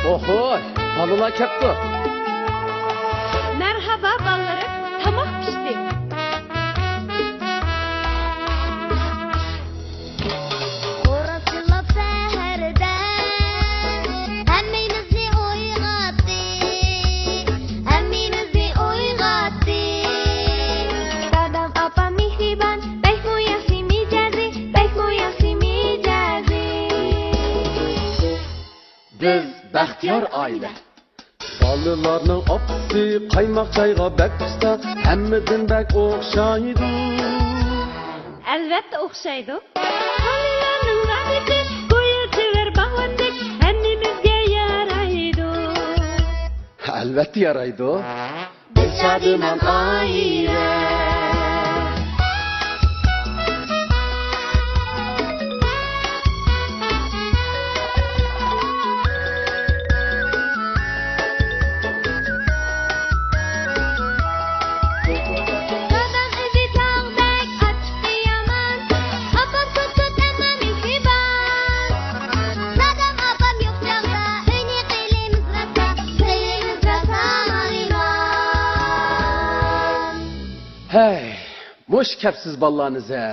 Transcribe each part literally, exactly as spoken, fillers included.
ئوھوي، بالىلار كەپتۇ. مەرھابا بالىلىرىم، تاماق پىشتى. خوراز چىللاپ سەھەردە ھەممىمىزنى ئويغاتتى، ھەممىمىزنى ئويغاتتى. دادام، ئاپام مېھرىبان، بەكمۇ ياخشى مىجەزى، بەكمۇ ياخشى مىجەزى. بىز بەختىيار ئائىلە. بالىلارنىڭ ئاپىسى قايماق چايغا بەك ئۇستا، ھەممىدىن بەك ئوخشايدۇ. ئەلۋەتتە ئوخشايدۇ. بالىلارنىڭ راھىتى گويا چېۋەر باغلاندەك ھەممىمىزگە يارايدۇ. ئەلۋەتتە يارايدۇ. بىز شادىمان ئائىلە. دادام ئۆزى تاغدەك ئاچچىقى يامان، ئاپام سوت-سوت ئەمما مېھرىبان. دادام، ئاپام يوق چاغدا ئۆينى قىلىمىز راسا، قىلىمىز راسا مالىمان. ھەي، مۇشۇ كەپسىز بالىلارنى زە.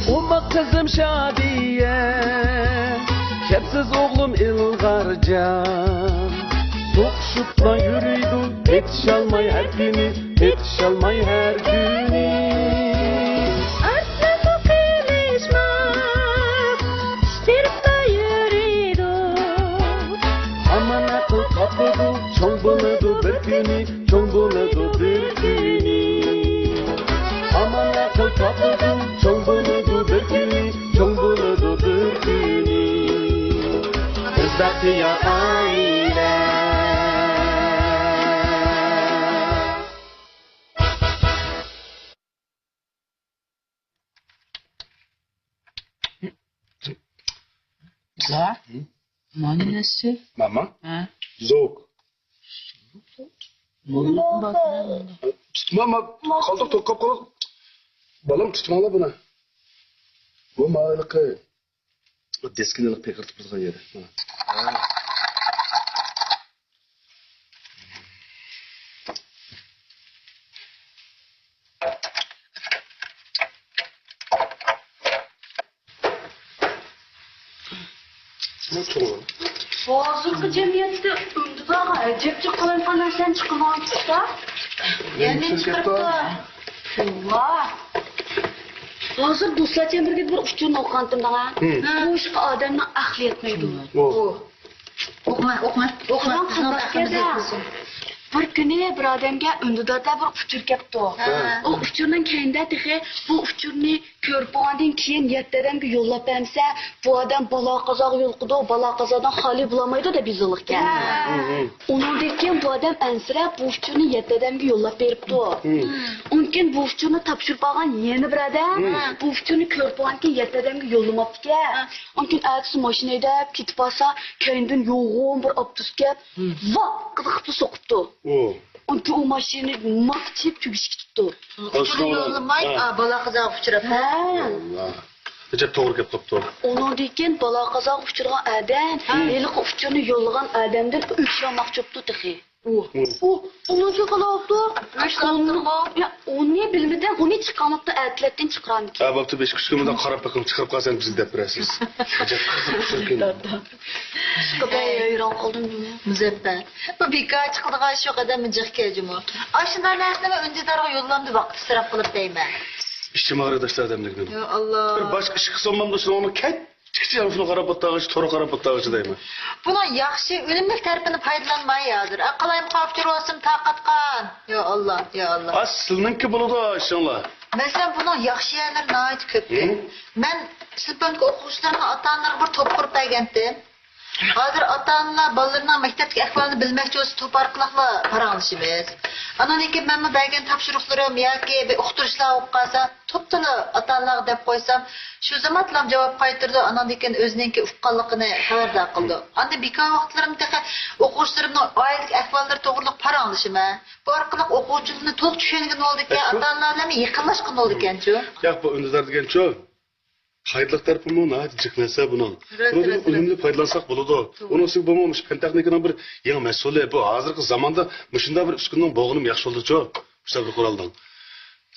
ئوماق قىزىم شادىيە، كەپسىز ئوغلۇم ئىلغارجان. سوقۇشۇپلا يۈرىدۇ، پېتىشالماي ھەر كۈنى، پېتىشالماي ھەر كۈنى. ئارسلانمۇ قىلىشماق، ئىش تېرىپلا يۈرىدۇ. ھامان ئەقىل تاپىدۇ، چوڭ بولىدۇ بىر كۈنى، چوڭ بولىدۇ بىر كۈنى. ھامان ئەقىل تاپىدۇ، چوڭ بولىدۇ بىر كۈنى، چوڭ بولىدۇ بىر كۈنى. بىز بەختىيار ئائىلە. لا. مانى نەسى؟ ماما؟ ھە. زوك. ماما، قالدۇق توققاپ قالدۇق. بالام، تۇتماڭلار بۇنى. بۇ ماۋىلىقى دىسكىنى پېقىرتىپ تۇرغان يېرى. مانا. ھازىرقى جەمئىيەتتە ئۈندىدارغا ئەجەبچە قالايمىقان نەرسىلەرنى چىقىرمىغان چىقتا. يەنە چىقىرىپتۇ. ۋاھ. ھازىر دوستلار چەمبىرىكىدە بىر ئۇچۇرنى ئوقۇغانتىم داڭا. ھە. بۇ ئىشقا ئادەمنىڭ ئەقلى يەتمەيدۇ. ئوقۇما، ئوقۇما، ئوقۇما. ئوقۇغان قانداق ئەقلىمىز يەتمىسۇن. بىر كۈنى بىر ئادەمگە ئۈندىداردا بىر ئۇچۇر كەپتۇ. ھە. ئۇ ئۇچۇرنىڭ كەينىدە تېخى بۇ ئۇچۇرنى كۆرۈپ بولغاندىن كېيىن يەتتە ئادەمگە يوللاپ بەرمىسە، بۇ ئادەم بالا قازاغا يولۇقىدۇ، بالا قازادىن خالىي بولالمايدۇ دەپ يېزىلغانىكەن. ھە. ئۇنىڭدىن كېيىن بۇ ئادەم ئەنسىرەپ بۇ ئۇچۇرنى يەتتە ئادەمگە يوللاپ بېرىپتۇ. ھە. ئۇنىڭدىن كېيىن بۇ ئۇچۇرنى تاپشۇرۇپ ئالغان يەنە بىر ئادەم بۇ ئۇچۇرنى كۆرۈپ بولغاندىن كېيىن يەتتە ئادەمگە يوللىماپتىكەن. ئۇنىڭدىن كېيىن ئەتىسى ماشىنا ھەيدەپ كېتىپ بارسا، كەينىدىن يوغان بىر ئاپتوبۇس كەپ، ۋاققىدە قىپلا سوقۇپتۇ. ئۇنچە ئۇ ماشىنا ماقچىپ تۈگىشىپ كېتىپتۇ. ئۇچۇرنى يوللىماي، ھە. ئا، بالا قازاغا ئۇچراپتۇ. ھە. ئەجەب توغرا گەپ قىپتۇ. ئۇنىڭدىن كېيىن بالا قازاغا ئۇچرىغان ئادەم ھە. ھېلىقى ئۇچۇرنى يوللىغان ئادەمدىن ئۆچ ئالماقچى بوپتۇ تېخى. ئۇ. ئۇ. ئۇ، ئۇنىڭكى قىلىۋاپتۇ. ئۆچ ئالماپتۇ. يا، ئۇنى بىلمىدىم، ئۇنى چىقارماپتۇ، ئەتىلەتتىن چىقىرارمىكىن. ھە، بوپتۇ، بەش كۈچكە مۇنداق قاراپ بېقىڭ، چىقىرىپ قالسا بىزگە دەپ بېرەرسىز. ئەجەب قىزىق ئۇچۇركەن. ئىشقىلىپ ھەيران قالدىم جۇمۇ. مۇزەپپەر، بۇ بىكار چىقىدىغان ئىش يوق ئادەم جىق كەل جۇمۇ. ئاشۇنداق نەرسىلەرمۇ ئۈندىدارغا يوللاندى ۋاقىت ئىسراپ قىلىپ دەيمەن. ئىچىم ئاغرىدى ئاشۇنداق ئادەملىكنىڭ. يا ئاللا. بىر باشقا ئىش قىلسا بولمامدۇ شۇنىڭمۇ كەچ. ئىككىچە يانفونغا قاراپ ئولتۇرغىچە، تورغا قاراپ ئولتۇرغىچە دەيمەن. بۇنىڭ ياخشى، ئۈنۈملۈك تەرىپىنى پايدىلانماي ھازىر. ئە، قالايمىقان ئۇچۇر بولسىمۇ تارقاتقان. يا ئاللا، يا ئاللا. ئا، سىلىنىڭكى بولىدۇ ئىشىڭلار. مەسىلەن، بۇنىڭ ياخشى يەرلىرى ناھايىتى كۆپكەن. ھە؟ مەن سىنىپىمدىكى ئوقۇغۇچىلارنىڭ ئاتا-ئانىلىرىغا بىر توپ قۇرۇپ بەرگەنتىم. ھازىر ئاتا-ئانىلار بالىلىرىنىڭ مەكتەپتىكى ئەھۋالىنى بىلمەكچى بولسا، توپا ئارقىلىقلا پاراڭلىشىمىز. ئاندىن كېيىن مەنمۇ بەرگەن تاپشۇرۇقلىرىم ياكى بىر ئۇقتۇرۇشلار بولۇپ قالسا، توپتىلا ئاتا-ئانىلارغا دەپ قويسام، شۇ زامانلام جاۋاب قايتۇرىدۇ، ئاندىن كېيىن ئۆزىنىڭكى ئۇققانلىقىنى خەۋەردار قىلىدۇ. ئاندىن بىكار ۋاقىتلىرىمدا تېخى ئوقۇغۇچىلىرىمنىڭ ئائىلىدىكى ئەھۋاللىرى توغرىلىق پاراڭلىشىمەن. بۇ ئارقىلىق ئوقۇغۇچىلىرىنى تولۇق چۈشەنگىلى بولىدىكەن، ئاشۇ ئاتا-ئانىلار بىلەن يېقىنلاشقىلى بولىدىكەنچۇ. ياق، بۇ ئۈندىدار دېگەنچۇ؟ پايدىلىق تەرىپىمۇ ناھايىتى جىق نەرسە بۇنىڭ. راست، بۇنىڭدىن راست، ئۈنۈملۈك پايدىلانساق بولىدۇ. توغرا. ئۇنىڭ ئۈستىگە بۇمۇ مۇشۇ پەن تېخنىكىنىڭ بىر يېڭى مەھسۇلى. بۇ ھازىرقى زاماندا مۇشۇنداق بىر ئۈسكۈنىنىڭ بولغىنىمۇ ياخشى بولدىچۇ. مۇشۇنداق بىر قورالنىڭ.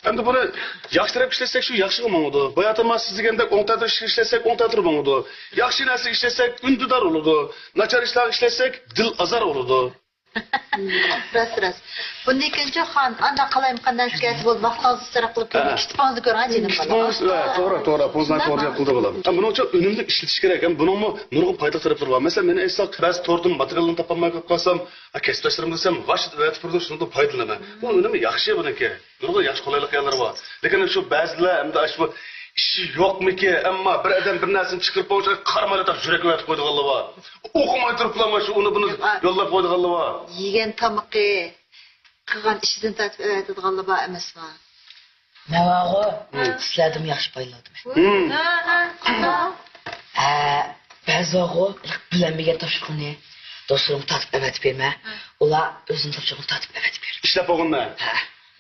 ئەمدى بۇنى ياخشى تەرەپكە ئىشلەتسەك، شۇ ياخشىغا ماڭىدۇ. بايا ئاتاما سىز دېگەندەك ئوڭ تەتۈر ئىشقا ئىشلەتسەك، ئوڭ تەتۈر ماڭىدۇ. ياخشى نەرسە ئىشلەتسەك، ئۈندىدار بولىدۇ. ناچار ئىشلارغا ئىشلەتسەك، دىل ئازار بولىدۇ. راست، راست. بۇندىن كېيىنچۇ خان، ئانداق قالايمىقان نەرسىگە بولدى، ۋاقتىڭىزنى ئىسراپ قىلىپ، ھە، كېتىپ قالىدۇ، كۆرۈڭ، جېنىم بالام. كېتىپ قالىمىز، ھە، توغرا، توغرا، پوزناي توغرا گەپ قىلدى بالام. ھە، بۇنىڭ ئۈچۈن ئۈنۈملۈك ئىشلىتىش كېرەك. ھەم بۇنىڭمۇ نۇرغۇن پايدىلىق تەرەپلىرى بار. مەسىلەن، مېنى ئېيتساق، بەزى توردىن ماتېرىيالنى تاپالماي قېلىپ قالسام، ھە، كەسىپداشلىرىمغا دېسەم، ۋاش ئەۋەتىپ بېرىدۇ، شۇنىڭدىن پايدىلىنىمەن. بۇ ئۈنۈمى ياخشى بۇنىڭكى. نۇرغۇن ياخشى قولايلىق يەرلىرى بار. لېكىن شۇ بەزىلەر ئەمدى ئاشۇ ئىشى يوقمىكى، ئەمما بىر ئادەم بىر نەرسىنى چىقىرىپ بولغۇچە قارىمايلا تاپ يۈرەكلەپ ياتىپ قويىدىغانلار بار. ئوقۇماي تۇرۇپلا مانا شۇ ئۇنى بۇنى يوللاپ قويىدىغانلار بار. يېگەن تامىقى، قىلغان ئىشىدىن تارتىپ ئەۋەتىدىغانلار بار ئەمەسمۇ؟ مەن بارغۇ، ھە، سىلەردىن ياخشى پايدىلاندىم. ھە، ھە، ھە. ھە، بەزى بارغۇ، بىلەلمىگەن تاپشۇرۇقنى دوستلىرىمغا تارتىپ ئەۋەتىپ بېرىمەن. ھە. ئۇلار ئۆزىنىڭ تاپشۇرۇقىنى تارتىپ ئەۋەتىپ بېرىدۇ. ئىشلەپ بولغىنىنى؟ ھە.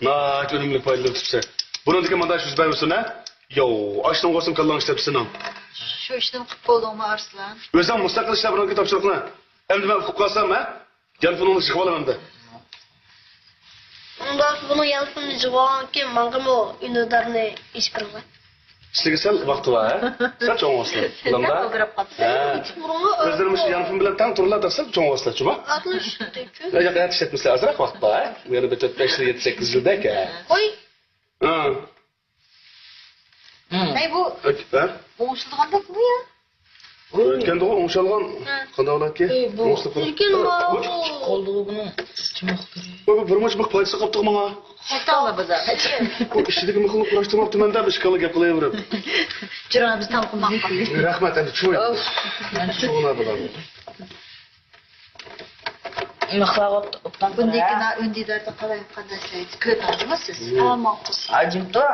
ناھايىتى ئۈنۈملۈك پايدىلىنىۋېتىپسەن. بۇنىڭدىن كېيىن مانداق ئىش يۈز بەرمىسۇن، ھە؟ ياۋ، ئاشتىن قورسام كاللاڭ ئىشلەپتۇ سېنىڭ. شۇ ئىشنىمۇ قىلىپ بولدۇڭمۇ، ئارسلان؟ ئۆزۈڭ مۇستەقىل ئىشلەپ بۇنىڭكى تاپشۇرۇقنى. ئەمدى مەن ئۇقۇپ قالسام، ھە؟ يانفونۇڭنى يىغىۋال ئەمدى. ئۇنداق بۇنىڭ يانفونىنى يىغىۋالغاندىن كېيىن ماڭىمۇ ئۈندىدارنى ئېچىپ بېرىڭلار. سىزگە سەل ۋاقتى بار، ھە؟ سەل چوڭ بولسۇن. سەل ئالدىراپ قاپسىز. ھە. ئۆزلىرى مۇشۇ يانفون بىلەن تەڭ تۇرۇڭلار دەسەم، چوڭ بولسىلا، چۇما؟ ئاتمىش دەيدۇ. ياق، ياق، ئاتمىش دەتمىسىلەر، ئازراق ۋاقىت بار، ھە؟ يەنە بىر تۆت، بەش يىل، يەتتە، سەككىز يىلدەك، ھە. قوي. ھە. ھەي، بۇ ھە؟ ئوڭشىلىدىغاندەكمۇ يا؟ ئۆتكەندىغۇ ئوڭشالغان. ھە. قانداق بولاتتى؟ ئەي، بۇ ئوڭشىلىپ قالدى. لېكىن ماۋۇ قالدىغۇ بۇنىڭ. بۇ، بۇ بىرمۇنچە مىخ پايدىسى قاپتىغۇ ماڭا. خاتالار بۇ. بۇ ئىچىدىكى مىخنى قۇراشتۇرماپتىمەن-دە، بىر ئىككىلا گەپ قىلايۋېرىپ. جۇراڭ، بىز تامىقىنى. رەھمەت، ئەمدى چوي. چوغۇنا بۇلار. مىخلار ئوبدان. بۇندىكىنا ئۈندىداردا قالايمىقان نەرسىلەر كۆپ ھەمدىمۇ سىز؟ ھە، ماقۇل. ئاجىمتۇ.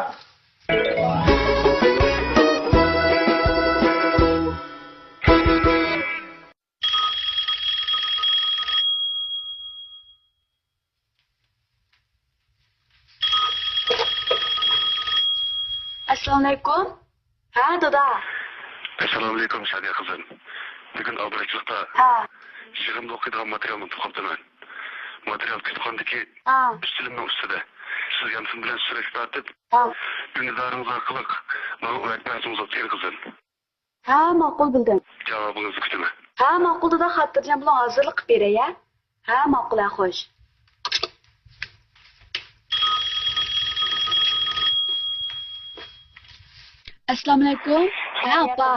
ئەسسالامۇئەلەيكۇم. ھە، دادا. ئەسسالامۇئەلەيكۇم، شادىيە قىزىم. بۈگۈن ئالدىراشچىلىقتا ھە. يىغىندا ئوقۇيدىغان ماتېرىيالنى ئۇنتۇپ قاپتىمەن. ماتېرىيال كۇتۇپخانىدىكى ھە. ئۈستىلىمنىڭ ئۈستىدە. سىز يانفون بىلەن سۈرەتكە تارتىپ، ھە. ئۈندىدارىڭىز ئارقىلىق ماڭا ئەۋەتىپ بەرسىڭىز بولىدۇ، قىزىم. ھە، ماقۇل، بىلدىم. جاۋابىڭىزنى كۈتىمەن. ھە، ماقۇل دادا، خاتىرجەم بولۇڭ، ھازىرلا قىلىپ بېرەي، ھە؟ ھە، ماقۇل، ھە، خوش. ئەسسالامۇئەلەيكۇم. ھە، ئاپا.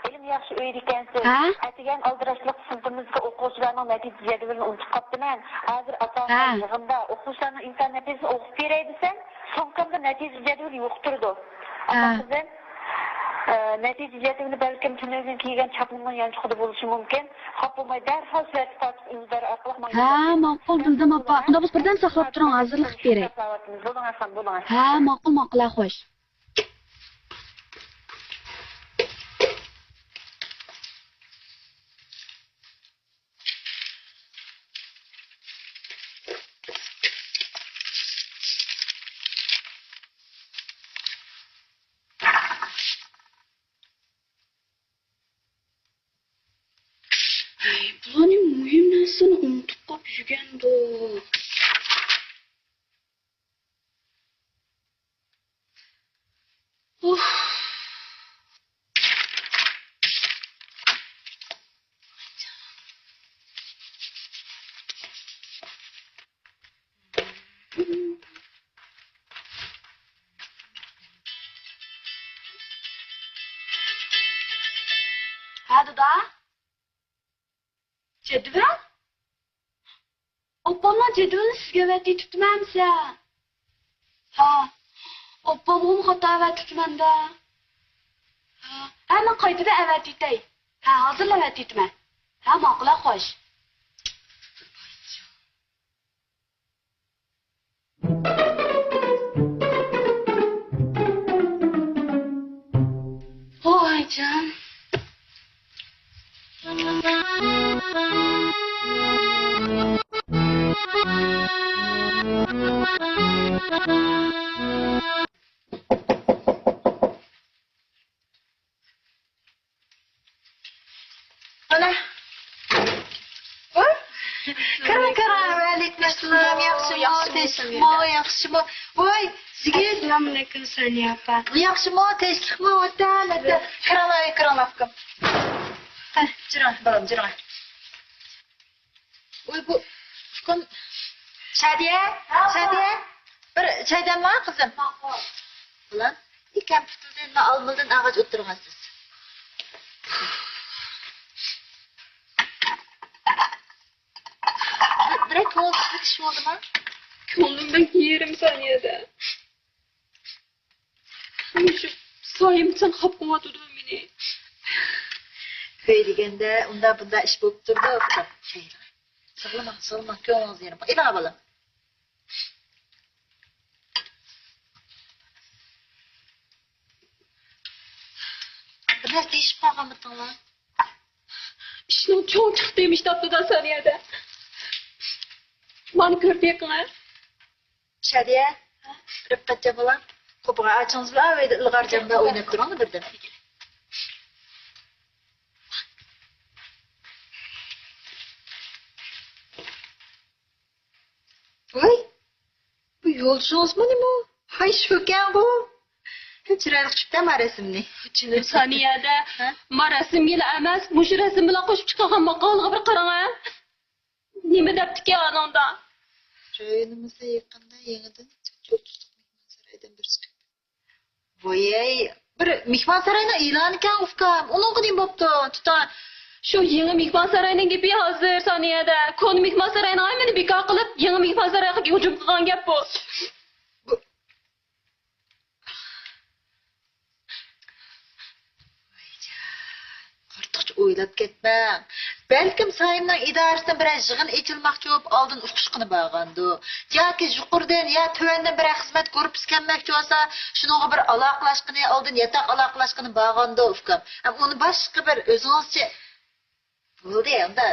ھېلىمۇ ياخشى ئۆيدىكەنسىز. ھە؟ ئەتىگەن ئالدىراشلىق سىنىپىمىزدىكى ئوقۇغۇچىلارنىڭ نەتىجە جەدۋىلىنى ئۇنتۇپ قاپتىمەن. ھازىر ئاتا-ئانىلار ھە. يىغىندا ئوقۇغۇچىلارنىڭ ئىمتىھان نەتىجىسىنى ئوقۇپ بېرەي دېسەم، سومكامدا نەتىجە جەدۋىلى يوق تۇرىدۇ. ھە. ئاپا قىزىم، ئە، نەتىجە جەدۋىلى بەلكىم تۈنۈگۈن كىيگەن چاپىنىڭنىڭ يانچۇقىدا بولۇشى مۇمكىن. خاپا بولماي، دەرھال سۈرەتكە تارتىپ ئۈندىدار ئارقىلىق ماڭا ھە، يوللاپ بېرىڭ. ماقۇل، بىلدىم، ئاپا. ئۇنداق بولسا بىردەم ساقلاپ تۇرۇڭ، ھازىرلىق قىلىپ بېرەي. بولۇڭ، ئەسلان، بولۇڭ، ئەسلان. ھە، ماقۇل، ماقۇل، ھە، خوش. ھەي، بۇلارنى مۇھىم نەرسىنى ئۇنتۇپ قاپ يۈرگەندۇ. ئۇھ. ھە، دادا. جەدۋەل؟ ئاپامنىڭ جەدۋىلىنى سىزگە ئەۋەتىۋېتىپتىمەن ئەمىسە. ھە. ئاپامغىمۇ خاتا ئەۋەتىپتىمەن-دە. ھە. ھە، مەن قايتىدىن ئەۋەتىۋېتەي. ھە، ھازىرلا ئەۋەتىۋېتىمەن. ھە، ماقۇل، خوش. ۋايجان. مانا. ۋاي. كىرىڭ، كىرىڭ. ۋەئەلەيكۇم ئەسسالام. ياخشىمۇ؟ ياخشىمۇ، تىنچلىقمۇ؟ ياخشىمۇ؟ ۋاي، سىگىت. ئەسسالامۇئەلەيكۇم، سانىيە ئاپا. ياخشىمۇ؟ تىنچلىقمۇ؟ ۋەتەن، ۋەتەن. كىرىڭلار، كىرىڭلار، ئۇكام. ھە، جۈرۈڭ، بالام، جۈرۈڭ. ۋاي، بۇ ئۇكام. شادىيە، ھە، شادىيە. بىر چاي دەملا، قىزىم. ماقۇل. بالام، ئىكەم پۇتۇلدىن ۋە ئالمىلىدىن ئاغاچ ئولتۇرغانسىز. بىرەر كۆڭۈلسىزلىك ئىش بولدىما؟ كۆڭلۈم بەك يېرىم سانىيەدە. مۇشۇ سايىمچان خاپقۇۋاتىدۇ مېنى. ئۆي دېگەندە ئۇندا بۇندا ئىش بولۇپ تۇرىدۇ، ئۇكام. سىغلىماڭ، سىغلىماڭ، كۆڭلىڭىز يېرىم. ئېلىڭا بالام. بىر نەرسە دېيىشىپ قالغانمىتىڭلار؟ ئىشنىڭ چوڭ چىقتى ئىمىش تاپتىدا سانىيەدە. مانا كۆرۈپ بېقىڭە. شادىيە، رىپقەتجان بالام، قوپىغا ئاچىڭىز بىلەن ئاۋەيدە ئىلغار جاندا ئويناپ تۇرۇڭ بىردەم. ۋاي، بۇ يولدىشىڭىزمۇ نېمە؟ ھاي، شۇكەن بۇ. چىرايلىق چۈشۈپتە ما رەسىمنى. جېنىم سانىيەدە، ھە؟ ما رەسىمگىلا ئەمەس، مۇشۇ رەسىم بىلەن قوشۇپ چىقارغان ماقالىغا بىر قاراڭ، ھە؟ نېمە دەپتىكەن ئانىڭدا؟ رايونىمىزدا يېقىندا يېڭىدىن تۆت يۇلتۇزلۇق مېھمانسارايدىن بىرسى كۆپ. ۋويەي، بىر مېھمانساراينىڭ ئېلانىكەن ئۇكام. ئۇنىڭغا نېمە بوپتۇ؟ تۇتاڭ. شۇ يېڭى مېھمانساراينىڭ گېپى ھازىر سانىيەدە. كونا مېھمانساراينىڭ ھەممىنى بىكار قىلىپ، يېڭى مېھمانسارايغا ھۇجۇم قىلغان گەپ بۇ. بۇ ئارتۇقچە ئويلاپ كەتمەڭ. بەلكىم سايىمنىڭ ئىدارىسىدىن بىرەر يىغىن ئېچىلماقچى بولۇپ، ئالدىن ئۇقۇشقىنى بارغاندۇ. ياكى يۇقىرىدىن يا تۆۋەندىن بىرەر خىزمەت گۇرۇپپىسى كەلمەكچى بولسا، شۇنىڭغا بىر ئالاقىلاشقىنى، ئالدىن ياتاق ئالاقىلاشقىنى بارغاندۇ، ئۇكام. ھەم ئۇنى باشقا بىر ئۆزىڭىزچە بولدى، ئەمدى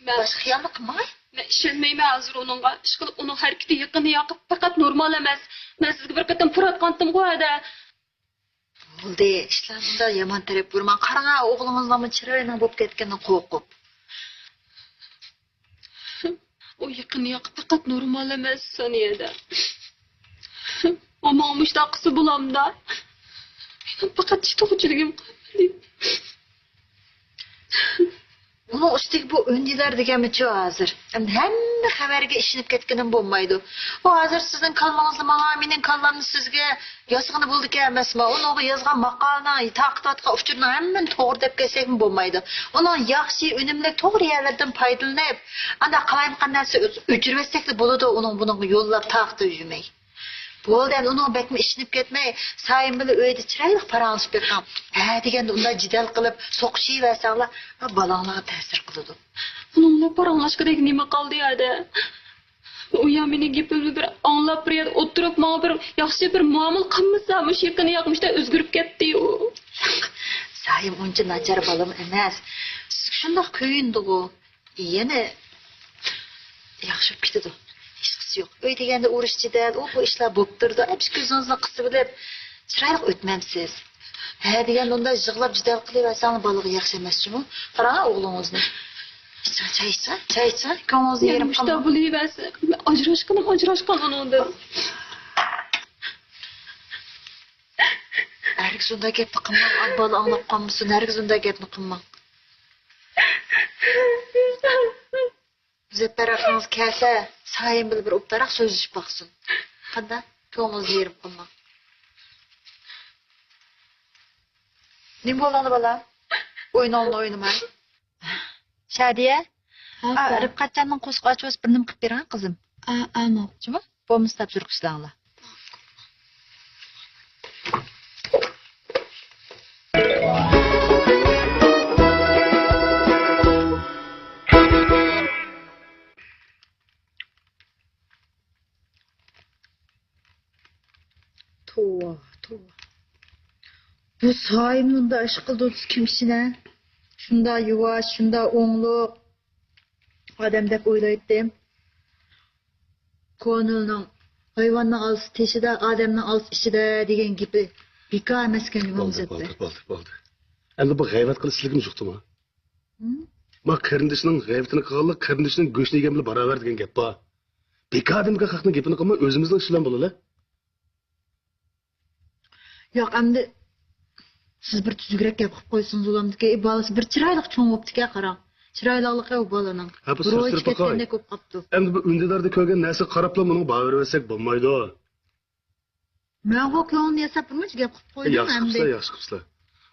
مەن باشقا خىيالنى قىلماڭ. مەن ئىشەنمەيمەن ھازىر ئۇنىڭغا. ئىشقىلىپ ئۇنىڭ ھەرىكىتى يېقىندا ياقىپ پەقەت نورمال ئەمەس. مەن سىزگە بىر قېتىم پۇراتقانتىمغۇ ھەدە. بولدى، ئىشلارنى يامان تەرەپ بۇرىماڭ. قاراڭ، ئوغلىڭىزنىڭمۇ چىرايىنىڭ بوپ كەتكىنىنى قورقۇپ. ئۇ يېقىندا ياقىپ پەقەت نورمال ئەمەس سانىيەدە. ئۇ ماڭا مۇشتاق قىلسا بولامدا؟ مېنىڭ پەقەت يېتىدىغۇچىلىكىم قالمىدى. ئۇنىڭ ئۈستىگە بۇ ئۈندىدار دېگەنمىچۇ ھازىر. ئەمدى ھەممە خەۋەرگە ئىشىنىپ كەتكىنىمۇ بولمايدۇ. ئۇ ھازىر سىزنىڭ كاللىڭىزنى ماڭا، مېنىڭ كاللامنى سىزگە ياسىغىنى بولىدىكەن ئەمەسمۇ؟ ئۇنىڭغا يازغان ماقالىنىڭ، تارقىتىۋاتقان ئۇچۇرنىڭ ھەممىنى توغرا دەپ كەتسەكمۇ بولمايدۇ. ئۇنىڭ ياخشى، ئۈنۈملۈك، توغرا يەرلەردىن پايدىلىنىپ، ئانداق قالايمىقان نەرسە ئۆچۈرۈۋەتسەكلا بولىدۇ، ئۇنىڭ بۇنىڭغا يوللاپ تارقىتىپ يۈرمەي. بولدى، ئەمدى ئۇنىڭغا بەكمۇ ئىشىنىپ كەتمەي، سايىم بىلەن ئۆيدە چىرايلىق پاراڭلىشىپ بېقىڭ. ھە دېگەندە ئۇنداق جېدەل قىلىپ، سوقۇشۇۋەرسەڭلار، بالاڭلارغا تەسىر قىلىدۇ. ئۇنىڭ بىلەن پاراڭلاشقۇدەك نېمە قالدى ھەدە؟ ئۇ يا مېنىڭ گېپىمنى بىر ئاڭلاپ، بىر يەردە ئولتۇرۇپ، ماڭا بىر ياخشى بىر مۇئامىلە قىلمىسا، مۇشۇ يېقىندا ياقمىشتا ئۆزگىرىپ كەتتى ئۇ. سايىم ئۇنچە ناچار بالىمۇ ئەمەس. سىزگە شۇنداق كۆيۈندىغۇ. يەنە ياخشى بولۇپ كېتىدۇ. ھېچقىسى يوق. ئۆي دېگەندە ئۇرۇش جېدەل، ئۇ بۇ ئىشلار بولۇپ تۇرىدۇ. ئەپسى كۆزىڭىزنى قىسىۋېلىپ، چىرايلىق ئۆتمەمسىز. ھە دېگەندە ئۇنداق يىغلاپ جېدەل قىلىۋەرسەڭلار بالىغا ياخشى ئەمەس جۇمۇ. قاراڭ ئوغلىڭىزنى. ئىچسىڭ، چاي ئىچسەڭ، چاي ئىچسەڭ، كۆڭلىڭىز يېرىم قالمىغان. بولۇۋەرسە، ئاجراشقىنىم ئاجراشقان ئۇنىڭدىن. ھەرگىز ئۇنداق گەپنى قىلماڭ، ئانا بالا ئاڭلاپ قالمىسۇن، ھەرگىز ئۇنداق گەپنى قىلماڭ. مۇزەپپەر ئاكىڭىز كەلسە، سايىم بىلەن بىر ئوبدانراق سۆزلىشىپ باقسۇن. قانداق؟ كۆڭلىڭىزنى يېرىم قىلماڭ. نېمە بولدى ئانا بالا؟ ئويناڭنى ئوينىماي. شادىيە، ھە، ئا، ئاپا. رىپقەتجاننىڭ قورسىقى ئاچ بولسا بىر نېمە قىلىپ بېرىڭ، قىزىم. ئا، ئا، ماقۇل. جۇمۇ؟ بولمىسا تاپشۇرۇق ئىشلەڭلار. بۇ سايىم مۇنداق ئىش قىلدى، كىم ئىشىنە؟ شۇنداق يۇۋاش، شۇنداق ئوڭلۇق ئادەم دەپ ئويلايتتىم. كونىلنىڭ «ھايۋاننىڭ ئالىسى تېشىدا، ئادەمنىڭ ئالىسى ئىچىدە» دېگەن گېپى بىكار ئەمەسكەن، بولدى، بولدى، بولدى، بولدى. ئەمدى بۇ غەيۋەت قىلىش سىلىگىمۇ يۇقتىما؟ ھىم؟ ما قېرىندىشىنىڭ غەيۋىتىنى قىلغانلىق قېرىندىشىنىڭ گۆشىنى يېگەن بىلەن باراۋەر دېگەن گەپ بار. بىكاردىن بىكار خەقنىڭ گېپىنى قىلماي، ئۆزىمىزنىڭ ئىشى بىلەن بولىلى. ياق، ئەمدى سىز بىر تۈزۈكرەك گەپ قىلىپ قويسىڭىز بولامدىكەن. ئى، بالىسى بىر چىرايلىق چوڭ بوپتىكەن، قاراڭ. چىرايلىقلىقى ئۇ بالىنىڭ. ھە، بۇ روھى سۈرۈشتۈرۈپ باقاي. چىقىپ كەتكەندەك بولۇپ قاپتۇ. ئەمدى بۇ ئۈندىداردا كۆرگەن نەرسىگە قاراپلا بۇنىڭغا باھا بېرىۋەتسەك بولمايدۇ. مەنغۇ كۆڭلۈمنى ياساپ بىرمۇنچە گەپ قىلىپ قويدۇم ياخشى قىپسىلەر، ئەمدى. ياخشى قىپسىلەر.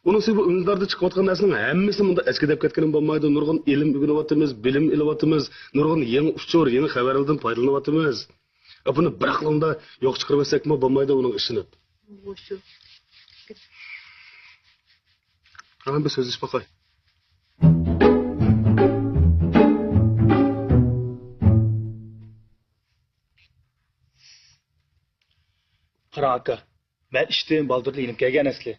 ئۇنىڭ ئۈستىگە بۇ ئۈندىداردا چىقىۋاتقان نەرسىنىڭ ھەممىسىنى مۇنداق ئەسكى دەپ كەتكىنىم بولمايدۇ. نۇرغۇن ئىلىم ئۆگىنىۋاتىمىز، بىلىم ئېلىۋاتىمىز، نۇرغۇن يېڭى ئۇچۇر، يېڭى خەۋەرلەردىن پايدىلىنىۋاتىمىز. ئە، بۇنى بىراقلا مۇنداق يوق چىقىرىۋەتسەكمۇ بولمايدۇ ئۇنىڭ ئىشىنى. بۇ شۇ. قاراڭ، بىر سۆزلىشىپ باقاي. قاراڭ ئاكا، مەن ئىشتىن بالدۇرلا يېنىپ كەلگەن ئەسلى.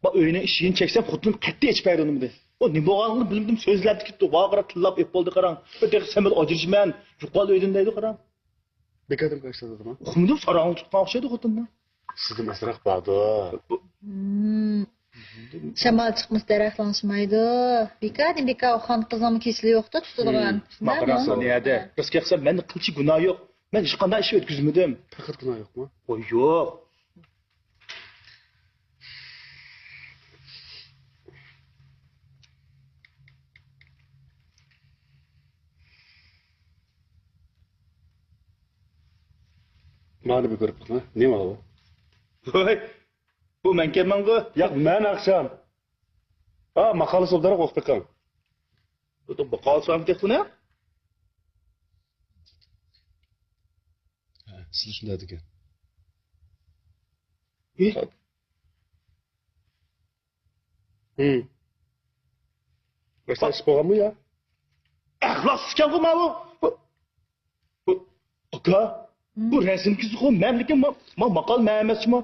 ما ئۆينىڭ ئىشىكىنى چەكسەم، خوتۇنۇم قەتئىي ئېچىپ بەردى ئۇنىمىدى. ئۇ نېمە بولغانلىقىنى بىلمىدىم، سۆزلەپ كېتىپتۇ. ۋارقىراپ تىللاپ ئېلىپ بولدى، قاراڭ. بىر دېگەن سەن بىلەن ئاجرىشىمەن، يوقال ئۆيدىن دەيدۇ، قاراڭ. بىكاردىن كاشتا دېدىما؟ ئۇقمىدىم، ساراڭ تۇتقان ئوخشايدۇ خوتۇننى. سىزدىن ئازراق باردۇ. ھىم. شامال چىقمىسا دەرەخ لىڭشىمايدۇ. بىكاردىن بىكار ئۇ خان قىزنىڭمۇ كېسىلى يوقتا تۇتىدىغان. ھىم. شۇنداقمۇ؟ ماقىراسان يەردە. راست گەپ قىلسام، مەندە قىلچە گۇناھ يوق. مەن ھېچقانداق ئىش ئۆتكۈزمىدىم. پەقەت گۇناھ يوقمۇ؟ ۋاي يوق. مانا بىر كۆرۈپ بېقىڭ، نېمە ئۇ؟ ۋاي، بۇ مەنكەنمەنغۇ؟ ياق، مەن ئاخشام. ھا، ماقالىسى ئوبدانراق ئوقۇپ بېقىڭ. بۇ ماقالىسى بارمىكەن بۇنى؟ ھە، سىلى شۇنداق دېگەن. ئى؟ ھىم. مەسىلە ئىش بولغانمۇ يا؟ ئەخلاقسىز ئىكەنغۇ ماۋۇ. بۇ، بۇ، ئاكا، ھىم. بۇ رەسىمكىسىغۇ مەن، لېكىن ما، ما، ماقال مەن ئەمەسمۇ.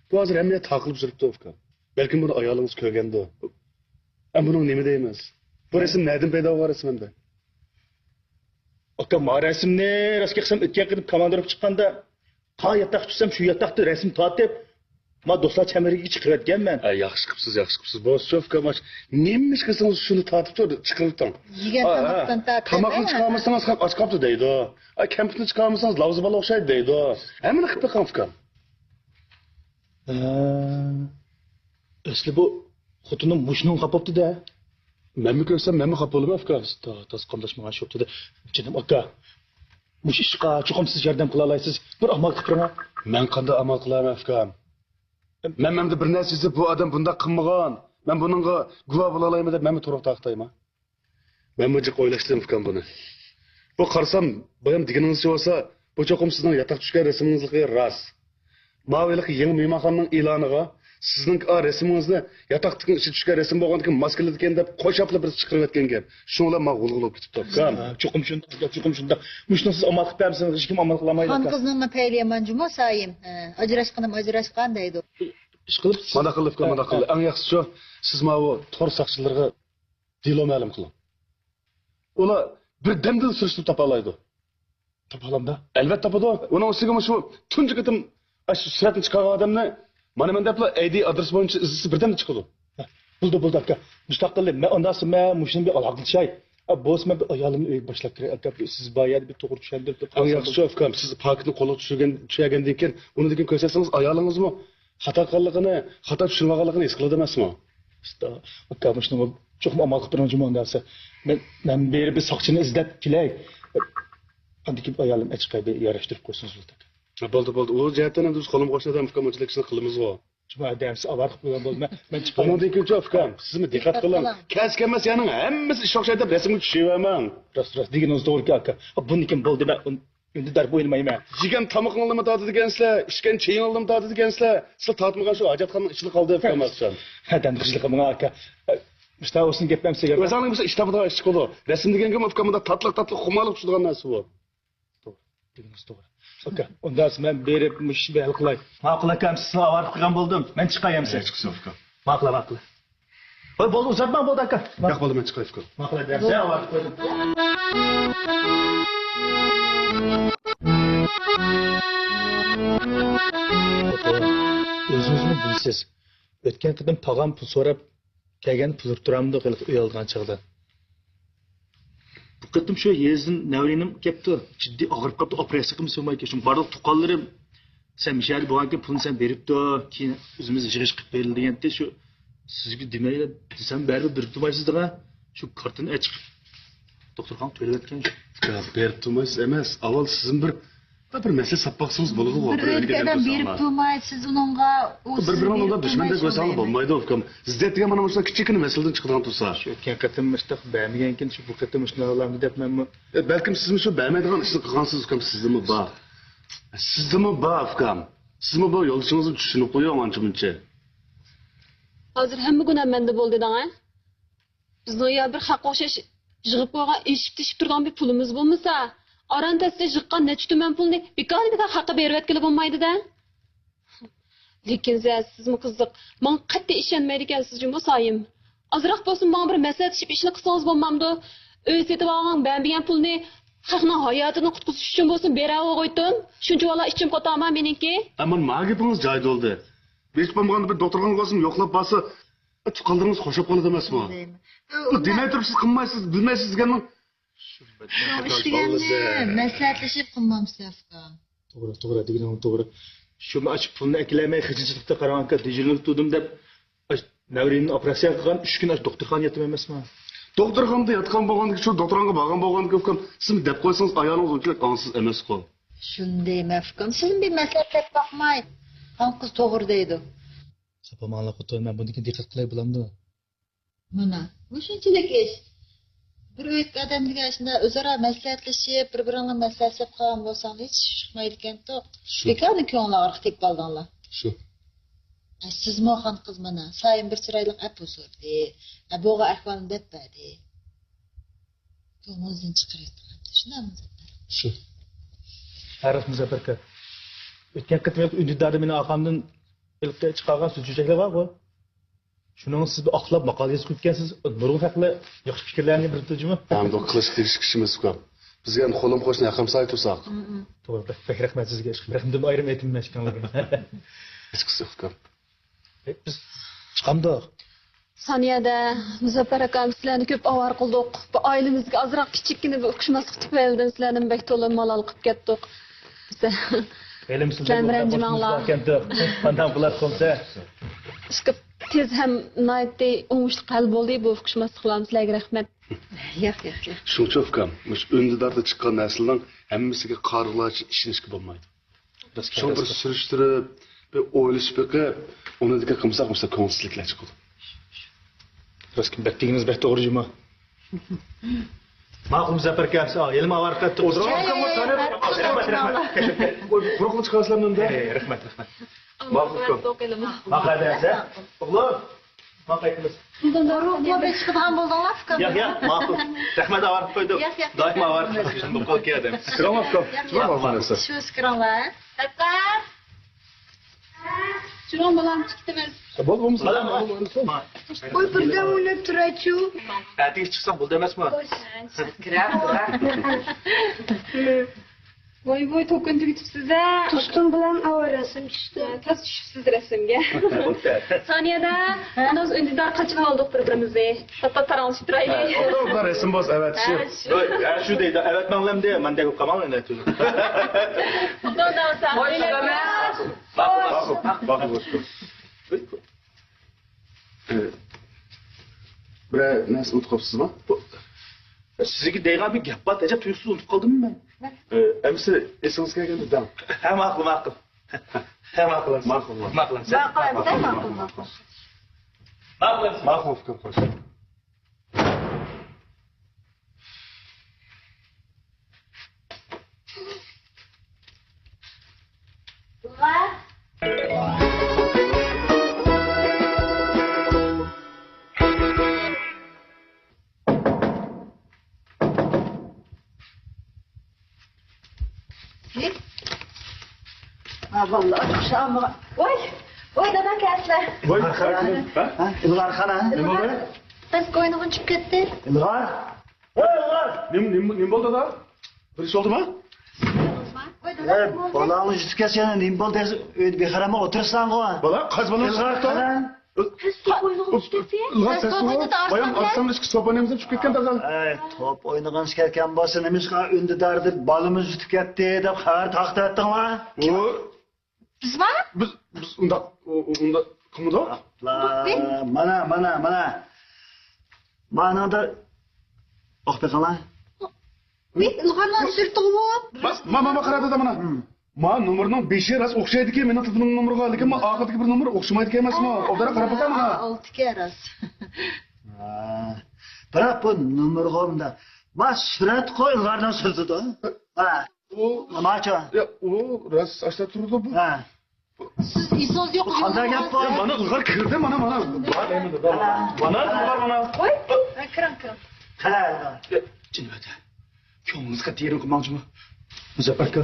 بۇ ھازىر ھەممە يەر تارقىلىپ يۈرۈپتۇ، ئۇكام. بەلكىم بۇنى ئايالىڭىز كۆرگەندۇ. ئەمما بۇنىڭغا نېمە دەيمىز؟ بۇ رەسىم نەدىن پەيدا بولغان رەسىم ئەمدى؟ ئاكا، ما رەسىمنى راست گەپ قىلسام ئۆتكەن قېتىم كاماندا ئۇرۇپ چىققاندا، قا ياتاق چۈشسەم شۇ ياتاقتا رەسىم تارتىپ، ما دوستلار چەمبىرىكىگە چىقىرىۋەتكەنمەن. ئە، ياخشى قىپسىز، ياخشى قىپسىز. بولسىچۇ ئۇكام، نېمە ئىش قىلسىڭىز شۇنى تارتىپچۇ چىقىرىۋېتىڭ. يېگەن تاماقتىن تارتىپ. تاماقنى چىقارمىسىڭىز خەق ئاچ قاپتۇ دەيدۇ. ئە، كەمپۈتنى چىقارمىسىڭىز لاۋزا بالا ئوخشايدۇ دەيدۇ. ھەممىنى قىلىپ بېقىڭ ئۇكام. ھە، ئەسلى بۇ خوتۇنۇم مۇشۇنىڭغا خاپا بوپتۇ-دە. مەنمۇ كۆرسەم، مەنمۇ خاپا بولىمەن، ئۇكا. تا-، تازا قاملاشمىغان ئىش بوپتۇ-دە. جېنىم ئاكا، مۇشۇ ئىشقا چوقۇم سىز ياردەم قىلالايسىز. بىر ئامال قىلىپ بېرىڭ. مەن قانداق ئامال قىلايمەن، ئۇكام؟ مەن مەندە بىر نەرسە يېزىپ، بۇ ئادەم بۇنداق قىلمىغان، مەن بۇنىڭغا گۇۋاھ بولالايمەن دەپ مەنمۇ تۇرۇقتا تارقىتايمەن. مەنمۇ جىق ئويلاشتىم ئۇكام بۇنى. بۇ قارىسام، بايام دېگىنىڭىزچە بولسا، بۇ چوقۇم سىزنىڭ ياتاق چۈشكەن رەسىمىڭىزلىقى راست. ماۋۇ ھېلىقى يېڭى مېھمانخانىنىڭ ئېلانىغا سىزنىڭ، ئا، رەسىمىڭىزنى ياتاقتىكىنىڭ ئىچىدە چۈشكەن رەسىم بولغاندىكىن ماس كېلىدىكەن دەپ قوشاپلا بىرسى چىقىرىۋەتكەن گەپ. شۇنىڭ بىلەن ماڭا غۇلغۇلا بولۇپ كېتىپتۇ ئۇكام. ھە، چوقۇم شۇنداق، چوقۇم شۇنداق. مۇشۇنى سىز ئامال قىلىپ بەرمىسىڭىز، ھېچكىم ئامال قىلالمايدۇ خان ئۇكا. قىزنىڭمۇ پەيلى يامان جۇمۇ سايىم. ھە، ئاجراشقىنىم ئاجراشقان دەيدۇ. ئىشقىلىپ مانداق قىل ئۇكام، مانداق قىل. ئەڭ ياخشىسىچۇ، سىز ماۋۇ تور ساقچىلىرىغا دېلو مەلۇم قىلىڭ. ئۇلار بىر دەمدىلا سۈرۈشتۈرۈپ تاپالايدۇ. تاپالامدا؟ ئەلۋەتتە تاپىدۇ. ئۇنىڭ ئۈستىگە مۇشۇ تۇنجى قېتىم ئاشۇ سۈرەتنى چىقارغان ئادەمنى مانا مەن دەپلا ئايدى ئادرېس بويىچە ئىزدىسە بىردەمدە چىقىدۇ. ھە، بولدى، بولدى ئاكا. مۇشۇنداق قىلدى. مەن ئۇنداقسا مەن مۇشۇنى بىر ئالاقىلىشاي. ئا، بولسا مەن بىر ئايالىمنى ئۆيگە باشلاپ كىرەي ئاكا. سىز بار يەردە بىر توغرا چۈشەندۈرۈپ ئەڭ ياخشىسى شۇ ئۇكام، سىز پاكىتنى قولىغا چۈشۈرگەن، چۈشۈرگەندىن كېيىن ئۇنىڭدىن كېيىن كۆرسەتسىڭىز ئايالىڭىزمۇ خاتا قىلغانلىقىنى، خاتا چۈشىنىۋالغانلىقىنى ھېس قىلىدۇ ئەمەسمۇ؟ ئۇستا، ئاكا، مۇشۇنىڭغا چوقۇم ئامال قىلىپ بېرىڭ جۇمۇ ئۇنداقسا. مەن، مەن بېرىپ بىر ساقچىنى ئىزدەپ كېلەي. ئاندىن كېيىن ئايالىم ئەچىقاي بىر ياراشتۇرۇپ قويسىڭىز بولىدۇ. ھە، بولدى، بولدى. ئۇ جەھەتتىن ئەمدى بىز قولۇمغا قوشۇلغان ئۇكام ئۇنچىلىك ئىشنى قىلىمىزغۇ. جۇمۇ ئادەمسىز ئاۋارە قىلىپ قويغان بولدى. مەن، مەن چىقاي. ئۇنىڭدىن كېيىنچۇ ئۇكام، سىزمۇ دىققەت قىلىڭ. كەلسە كەلمەس يەرنىڭ ھەممىسى ئىش ئوخشايدۇ دەپ رەسىمگە چۈشۈرۈۋەرمەڭ. راست، راست. دېگىنىڭىز توغرىكەن ئاكا. بۇنىڭكىن بولدى، مەن ئۈندىدار ئوينىمايمەن. يېگەن تامىقىڭلارنى تارتىدىكەنسىلەر، ئىچكەن چېيىڭلارنى تارتىدىكەنسىلەر. سىلەر تارتمىغان شۇ ھاجەتخانىنىڭ ئىچىدە قالدى ئۇكام ئاخشام. ھە، دەمدى خىجىل قىلمىغان ئاكا. مۇشتا بولسۇن گەپلەم سىزگە. ئۆزۈڭنىڭ بولسا ئىش تاپىدىغان ئىش چىقىدۇ. رەسىم دېگەنگىمۇ ئۇكام مۇنداق تاتلىق تاتلىق خۇمارلىق چۈشىدىغان نەرسە بۇ. توغرا، دېگىنىڭىز توغرا. ئاكا، ئۇنداق مەن بېرىپ مۇشۇ ئىشنى ھەل قىلاي. ماقۇل ئاكام، سىزنى ئاۋارە قىلغان بولدۇم. مەن چىقاي ئەمسە. ئە، چىقىسىز ئۇكام. ماقۇل، ماقۇل. ھوي، بولدى، ئۇزارتماڭ، بولدى ئاكا. ياق، بولدى، مەن چىقاي ئۇكام. ماقۇل، ئەمسە ئاۋارە قىلدىم. ئۆزىڭىزمۇ بىلىسىز، ئۆتكەن قېتىم تاغام پۇل سوراپ كەلگەندە پۇل تۇرامدۇ ھېلىقى ئۆي ئالىدىغان چاغدا. بۇ قېتىم شۇ يېزىدىن نەۋرىنىم كەپتۇ. جىددىي ئاغرىپ قاپتۇ، ئوپېراتسىيە قىلمىسا بولمايدىكەن. شۇڭا بارلىق تۇغقانلىرىم، سەن مۇشۇ يەردە بولغانكەن پۇلنى سەن بېرىپ تۇر، كېيىن ئۆزىمىز يىغىشقا قىلىپ بېرىلى دېگەنتى. شۇ سىزگە دېمەيلا دېسەم بەرىبىر بېرىپ تۇرمايسىز دەڭا. شۇ كارتىنى ئېچىپ دوختۇرخانىغا تۆلەۋەتكەن شۇ. ياق، بېرىپ تۇرمايسىز ئەمەس. ئاۋۋال سىزمۇ بىر، بىر مەسلىتىپ باقسىڭىز بولىدىغۇ. بىر ئۆيدىكى ئادەم بېرىپ تۇرماي، سىز ئۇنىڭغا، ئۇ بىر سىزنى بىرىنىڭ ئالدىدا بېرىپ دۈشمەندەك تۇرماي، قويساڭلار بولمايدۇ ئۇكام. زىددىيەت دېگەن مانا مۇشۇنداق كىچىككىنە مەسىلىدىن چىقىدىغان تۇرسا. شۇ ئۆتكەن قېتىم مۇشۇنداق بەرمىگەنكىن، شۇ بۇ قېتىم مۇشۇنداق قىلامدۇ دەپ مەنمۇ. ئە، بەلكىم سىزمۇ شۇ بەرمەيدىغان ئىشنى قىلغانسىز ئۇكام، سىزدىمۇ بار. سىزدىمۇ بار ئۇكام. سىزمۇ بۇ يولدىشىڭىزنى چۈشىنىپ قويۇڭ ئانچە مۇنچە. ھازىر ھەممە گۇناھ مەندە بولدى دەڭە. بىزنىڭ يا بىر خەققە ئوخشاش يىغىپ قويغان ئېشىپ تېشىپ تۇرىدىغان بىر پۇلىمىز بولمىسا، ئاران تەستە يىغقان نەچچە تۈمەن پۇلنى بىكارنى بىكار خەققە بېرىۋەتكىلى بولمايدۇ-دە. لېكىن سىز، سىزمۇ قىزىق، ماڭا قەتئىي ئىشەنمەيدىكەنسىز جۇمۇ سايىم. ئازراق بولسىمۇ ماڭا بىر مەسلىھەتلىشىپ ئىشنى قىلسىڭىز بولمامدۇ؟ ئۆي سېتىۋالغان بەرمىگەن پۇلنى خەقنىڭ ھاياتىنى قۇتقۇزۇش ئۈچۈن بولسۇن بېرەۋوغۇيتتۇم. شۇنچىۋالا ئىچىم قوتارما مېنىڭكى. ئەمما ما گېپىڭىز جايىدا بولدى. ھېچ بولمىغاندا بىر دوختۇرخانىغا بولسىمۇ يوقلاپ بارسا، تۇغقانلىرىڭىز خوش بولۇپ قالىدۇ ئەمەسمۇ؟ بۇ دېمەي تۇرۇپ سىز قىلمايسىز، بىلمەيسىز دېگەننىڭ. شۇ ئىشلىگەننى مەسلىھەتلىشىپ قىلمامسىز ئۇكام؟ توغرا، توغرا، دېگىنىڭىز توغرا. شۇ مەن ئاشۇ پۇلنى ئەكېلەلمەي خىجىلچىلىقتا قاراڭ ئاكا، دىجىلىنىپ تۇردۇم دەپ، ئاشۇ نەۋرىنى ئوپېراتسىيە قىلغان ئۈچ كۈن ئاشۇ دوختۇرخانىدا ياتىمەن ئەمەسمۇ؟ دوختۇرخانىدا ياتقان بولغاندىكىن، شۇ دوختۇرخانىغا بارغان بولغاندىكىن ئۇكام، سىزمۇ دەپ قويسىڭىز ئايالىڭىز ئۇنچىلىك ئاڭسىز ئەمەسقۇ. شۇنى دەيمەن ئۇكام، سىزمۇ بىر مەسلىھەتلەپ باقماي، خانقىز توغرا دەيدۇ. خاپا بولماڭلار خوتۇن، مەن بۇندىن كېيىن دىققەت قىلاي بولامدۇ؟ مانا، مۇشۇنچىلىك ئىش. بىر ئۆيدىكى ئادەم دېگەن شۇنداق ئۆزئارا مەسلىھەتلىشىپ، بىر-بىرىڭلار مەسلىھەتلەشىپ قالغان بولساڭلار ھېچ ئىش چىقمايدىكەنتۇق. شۇ. بىكارنى كۆڭۈل ئاغرىق تېپىپ ئالدىڭلار. شۇ. ئە، سىزمۇ خانقىز مانا، سايىم بىر چىرايلىق ئەپۇ سورىدى. ئە، بولغان ئەھۋالنى دەپ بەردى. كۆڭلىڭىزدىن چىقىرىۋېتىڭ. شۇنداقمۇ؟ شۇ. ھە، راست مۇزەپپەر ئاكا. ئۆتكەن قېتىم ئۈندىداردا مېنىڭ ئارقامدىن ھېلىقى چىقارغان سۈت چۆچەكلەر بارغۇ. شۇنىڭغا سىز بىر ئاقلاپ ماقالە يېزىپ قويۇپكەنسىز. نۇرغۇن خەقلەر ياخشى پىكىرلەرنى بېرىپتۇ جۇمۇ. ھەم بۇ قىلىشقا تېگىشلىك ئىشىمىز ئۇكام. بىزگە ئەمدى قولۇم قوشنا ياقىمساي تۇرساق. توغرا، بەك، بەك رەھمەت سىزگە. ئىشقىلىپ رەھمىتىمنى ئايرىم ئېيتىمەن ئىككىڭلارغا. ھېچقىسى يوق ئۇكام. ئەي، بىز چىقامدۇق؟ سانىيەدە، مۇزەپپەر ئاكام، سىلەرنى كۆپ ئاۋارە قىلدۇق. بۇ ئائىلىمىزدىكى ئازراق كىچىككىنە بىر ئۇقۇشماسلىق تۈپەيلىدىن سىلەرنى بەك تولا مالال قىلىپ كەتتۇق. بىز سىلەرنى رەنجىمەڭلار. قانداق قىلار قىلسا. ئىشقىلىپ تېز ھەم ناھايىتى ئوڭۇشلۇق ھەل بولدى بۇ ئۇقۇشماسلىقلار. سىلەرگە رەھمەت. ياق، ياق، ياق. شۇڭچۇ ئۇكام، مۇشۇ ئۈندىداردا چىققان نەرسىلەرنىڭ ھەممىسىگە قارىغۇلارچە ئىشىنىشكە بولمايدۇ. شۇڭا بىر سۈرۈشتۈرۈپ، بىر ئويلىشىپ بېقىپ، ئۇنى دېگەن قىلمىساق، مۇشۇنداق كۆڭۈلسىزلىكلەر چىقىدۇ. راست، بەك دېگىنىڭىز بەك توغرا جۇمۇ. ماقۇل مۇزەپپەر ئاكا، ھېلىمۇ ئاۋارە قىلىپ تۇرۇپ. قۇرۇقلۇق چىقارسىلەر مەندە. رەھمەت، رەھمەت. ماقۇل ئۇكام. ماقۇل ئەمىسە. ئوغلۇم. ماقۇل ئەمىس. بۇرۇن بولۇپ چىقىدىغان بولدۇڭلار ئۇكام. ياق، ياق، ماقۇل. رەھمەت، ئاۋارە قىلىپ قويدۇم. ياق، ياق. دائىم ئاۋارە قىلىپ قويدۇم. بۇ قول كىيەدىم. كىرىڭلار ئۇكام. ياق، ياق. شۇ كىرىڭلار. جۇمۇڭ بولام، چىقتىمىز. بولدى، بولمىسا. بولدى. قوي، بىردەم ئويناپ تۇرايچۇ. ئەتىگە چىقساڭ بولدى ئەمەسمۇ؟ كىرەم. ۋاي ۋاي، توكۇن تۈگىتىپسىز-ە. دوستۇم بىلەن ئاۋۇ رەسىم چۈشتى. تاز چۈشۈپسىز رەسىمگە. سانىيەدە، ئاندىن ئۈندىدار قاچىلىۋالدۇق بىر-بىرىمىزنى. تاتا تاراڭلىشىپ تۇرايلى. ئوتتۇرىدا رەسىم بولسا ئەۋەتىشىپ. ھە، شۇ دەيدۇ، ئەۋەتمەڭلەمدى، مەندەك بولۇپ قالماڭ ئەنە. خوش بولدى. ماقۇل، ماقۇل، ماقۇل. ئە، بىرەر نەرسە ئۇنتۇپ قاپسىزما؟ سىزگە دەيدىغان بىر گەپ بار، ئەجەب تۇيۇقسىز ئۇنتۇپ قالدىممۇ مەن؟ ئە، ئەمىسە ئېسىڭىزگە كەلگەندە دەڭ. ھە، ماقۇل، ماقۇل. ھە، ماقۇل. ماقۇل، ماقۇل. ماقۇل، ماقۇل، ماقۇل. ماقۇل، ماقۇل. ماقۇل، ئۇكام، خوش. ۋاي، ۋاي دادا كەلسىلە. ۋاي، ھە؟ ھە؟ ئىلغار خانا. نېمە بولدى؟ بەس ئوينىغىن چۈشۈپ كەتتى. ئىلغار. ۋاي ئىلغار. نېمە، نېمە، نېمە بولدى دادا؟ بىر ئىش بولدىمۇ؟ ۋاي دادا، نېمە بولدى؟ بالاڭنى يۈتۈپ كەتسەڭ نېمە بولدى؟ ئۆيدە بىخەرەمە ئولتۇرساڭغۇ. بالا، قايسى بالا؟ ئىلغار خانا. ئىلغار سەس بۇ. بايام ئاخشام ئىچكى توپ ئوينايمىز دەپ چىقىپ كەتكەن دەل. ئەي، توپ ئوينىغان ئىش كەتكەن بولسا نېمىشقا ئۈندىدار دەپ بالىمىز يۈتۈپ كەتتى دەپ خەۋەر تارقىتىۋەتتىڭلار؟ ئۇ بىزما؟ بىز، بىز ئۇنداق، ئۇ، ئۇ، ئۇنداق قىلمىدۇق. مانا، مانا، مانا. مانىڭدا ئوقۇپ بېقىڭلار. ئىلغارنىڭ سۈرىتىغۇ. ما، ما، ما، قارا دادا مانا. ما نومۇرنىڭ بېشى راست ئوخشايدىكەن مېنىڭ تېلېفونۇم نومۇرىغا، لېكىن ما ئاخىرىدىكى بىر نومۇر ئوخشىمايدىكەن ئەمەسمۇ؟ ئوبدانراق قاراپ باقاي مانا. ئالتىكەن راست. بىراق بۇ نومۇرغا مۇنداق. ما سۈرەتقۇ ئىلغارنىڭ سۈرىتىدۇ. ھە. ئۇ ماچۇ. يا، ئۇ راست ئاشتا تۇرىدۇ بۇ. ھە. سىز ئېسىڭىز يوق. قانداق گەپ بۇ؟ يا، مانا ئىلغار كىردى، مانا، مانا. مانا ئىلغار، مانا. ۋاي، كىرىڭ، كىرىڭ. قەلە. جىنىۋەتە. كۆڭلىڭىزگە تېرىڭ قىلماڭچىمۇ. مۇزەپپەر ئاكا.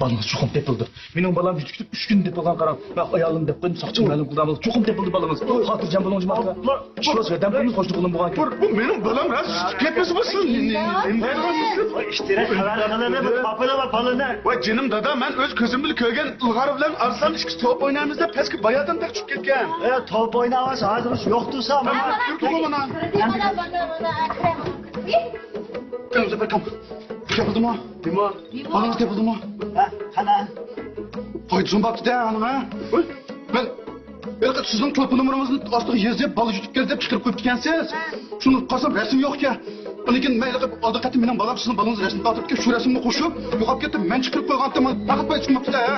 بالىڭىز چوقۇم تېپىلىدۇ. مېنىڭ بالام يۈتۈپ كېتىپ ئۈچ كۈن دېپىلغان قاراڭ. مەن ئايالىم دەپ قويدۇم، ساقچىغا مەلۇم قىلدى. چوقۇم تېپىلدى بالىڭىز. خاتىرجەم بولۇڭ جۇما. ئىشقىلىپ ياردەم قىلىمىز، خوشلۇق قىلىڭ بولغان. بۇ، بۇ مېنىڭ بالام راست يۈتۈپ كەتمىسە بۇ سىز نېمە، نېمە، نېمە دەيسىز؟ ۋاي، ئىشتىرى خەۋەر قىلىنىپ، تاپىلىۋا بالىنى. ۋاي جېنىم دادا، مەن ئۆز كۆزۈم بىلەن كۆرگەن ئىلغار بىلەن ئارسلان ئىككىسى توپ ئوينايمىز دەپ پەسكە باياتىن بەك چۈشۈپ كەتكەن. ئە، توپ ئويناۋاتسا ھازىر يوقتۇرسا مانا. مانا، مانا، مانا، ئەكرەم. ئەكرەم، مۇزەپپەر ئاكام. تېپىلدىمۇ؟ نېمە؟ بالىڭىز تېپىلدىمۇ؟ ھە، قانا؟ ۋاي جۇم باپتۇ-دە ئانىڭ ھە. مەن ھېلىقى سىزنىڭ تېلېفون نومۇرىڭىزنى ئاستىغا يېزىپ، بالا يۈتۈپ كەلدى دەپ چىقىرىپ قويۇپتىكەنسىز. شۇنى قارىسام رەسىم يوق ئىكەن. لېكىن مەن ھېلىقى ئالدى قېتىم مېنىڭ بالام سىزنىڭ بالىڭىزنىڭ رەسىمىنى تارتىپتىكەن، شۇ رەسىمنى قوشۇپ يوقاپ كەتتىم. مەن چىقىرىپ قويغانتىم، پەقەت بالا چىقماپتۇ-دە ھە.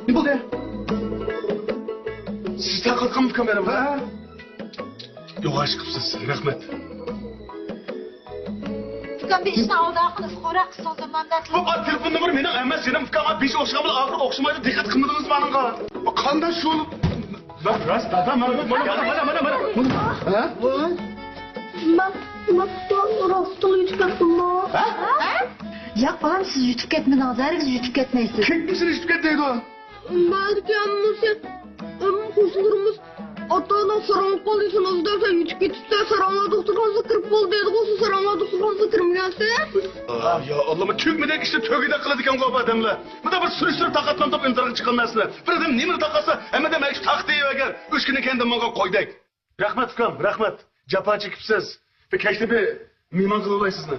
نېمە بولدى؟ سىز تارقاتقانمۇ كامېرا؟ ھە. يوغان ئىش قىپسىز، رەھمەت. ئۇكام، بىر ئىشنى ئالدىراققىنى خوراق قىلسىڭىز مانداق. بۇ تېلېفون نومۇرى مېنىڭ ئەمەس، سېنىڭ ئۇكاڭغا بېشى ئوخشىغان بىلەن ئاخىرى ئوخشىمايدۇ، دىققەت قىلمىدىڭىزمۇ ئانىڭغا؟ بۇ قانداق شۇ؟ مەن راست دادا، مانا، مانا، مانا، مانا، مانا. ھە؟ مەن، مەن راستلا يۈتۈپ كەتتىممۇ؟ ھە؟ ھە؟ ياق، بالام، سىز يۈتۈپ كەتمىدىڭىز، ھەرگىز يۈتۈپ كەتمەيسىز. كىم سىزنى يۈتۈپ كەتمەيدۇ؟ بەزى ھەممىسى، ھەم قوشنىلىرىمىز ئاتا-ئانا ساراڭ قالدى، سىلىڭىز دەرسە يۈتۈپ كېتىپسە، ساراڭلار دوختۇرخانىسىغا كىرىپ بولدى دەيدىغۇ، سىز ساراڭلار دوختۇرخانىسىغا كىرمىگەنسىز. ئا، يا ئاللا، تۈگمىدەك ئىشنى تۈگىدەك قىلىدىكەنغۇ بۇ ئادەملەر. مۇنداق بىر سۈرۈشتۈرۈپ تارقاتمامتۇق ئىنتىزارغا چىققان نەرسىنى. بىر ئادەم نېمىنى تارقاتسا، ھەممىدىن مەن ئىش تارقىتىۋەرگەن ئۆچكىنى كەندىن ماڭغان قويدەك. رەھمەت ئۇكام، رەھمەت. جاپا چېكىپسىز. بىر كەچتە بىر مېھمان قىلىۋالاي سىزنى.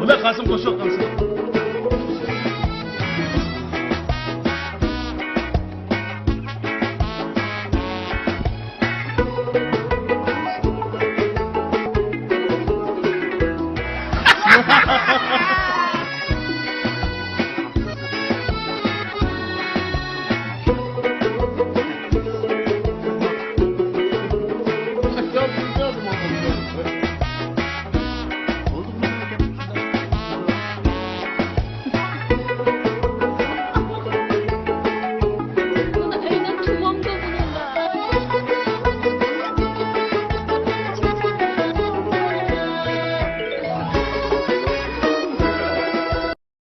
بۇنداق قاسىم قوشۇق قىلسۇن.